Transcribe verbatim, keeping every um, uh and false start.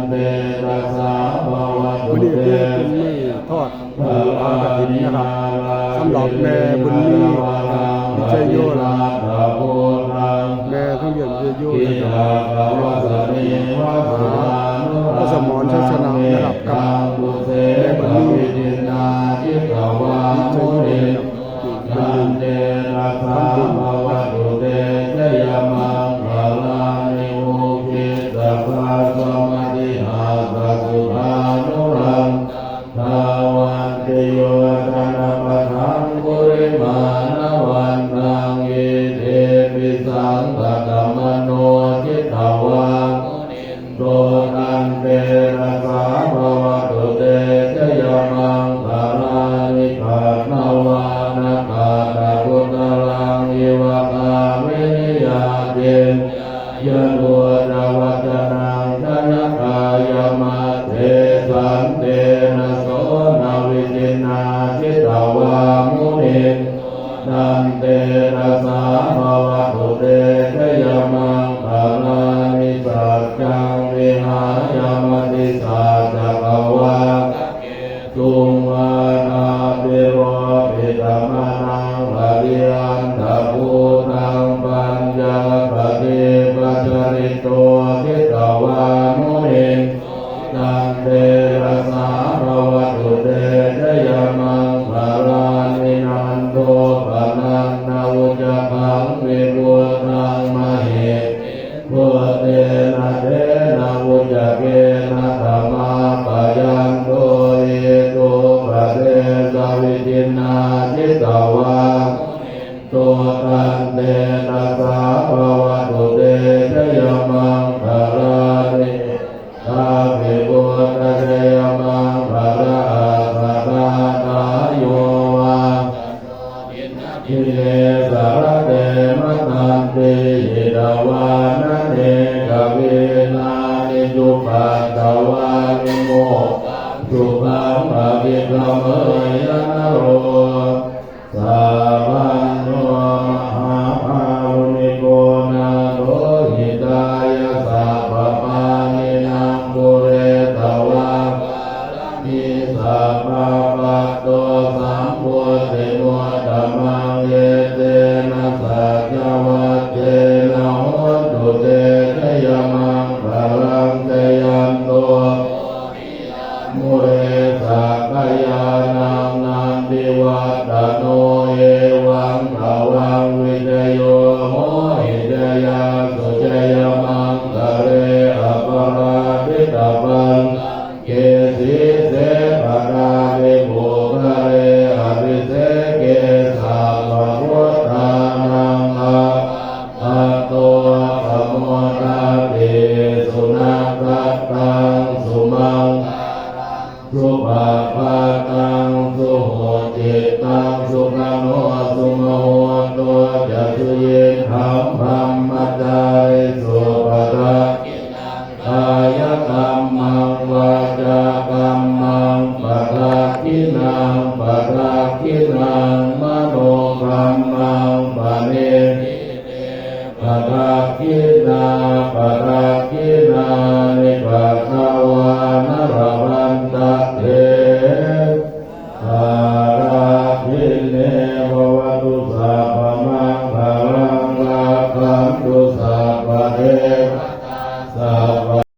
วันนี้คือเป็นมื้อทอดผ้ากฐินนะครับ สำหรับแม่บุญมี วิจัยโย แม่ทองเวียน วิจัยโยนะครับ พระสมรชัยชนะนะครับ กับแม่บุญมี วิจัยโยนะครับ นี่เป็นมื้อทำบุญ Dhāvantiyojanapathaṅgulimālavantaṃ iddhībhisaṅkhatamano jitavā munindo taṃtejasā bhavatu te jayamaṅgalāni. Katvāna kaṭṭhamudaraṃ iva gabbhinīyā ciñcāya duṭṭhavacanaṃ janakāyamajjhe santena somavidhinā jitavā munindo taṃtejasā bhavatu te jayamaṅgalāni. Saccaṃ vihāya matisaccakavādaketuṃ vādābhiropitamanaṃ atiandhabhūtaṃ paññāpadīpajalito jitavā munindo taṃtejasā bhavatu te jayamaṅgalāni. Nandopanandabhujagaṃ vibudhaṃ mahiddhiṃ puttena therabhujagena damāpayanto iddhūpadesavidhinā jitavā munindo taṃtejasā bhavatu te jayamaṅgalāni. Etāpi buddhajayamaṅgalaaṭṭhagāthā yo vācano dinadine sarate matandī hitvānanekavividhāni cupaddavāni mokkhaṃ sukhaṃ adhigameyya naro sapañño. Mahākāruṇiko nātho hitāya sabbapāṇinaṃ pūretvā pāramī sabbā patto sambodhimuttamaṃ etena saccavajjena hotu te jayamaṅgalaṃ. Jayanto bodhiyā mūle sakyānaṃ nandivaḍḍhano evaṃ tvaṃ vijayo hohi jayassu jayamaṅgale aparājitapallaṅke sīse paṭhavipokkhare abhiseke sabbabuddhānaṃ aggappatto pamodati. Sunakkhattaṃ sumaṅgalaṃ supabhātaṃ suhuṭṭhitaṃ sukhaṇo sumuhutto ca suyiṭṭhaṃ brahmacārisu padakkhiṇaṃ kāya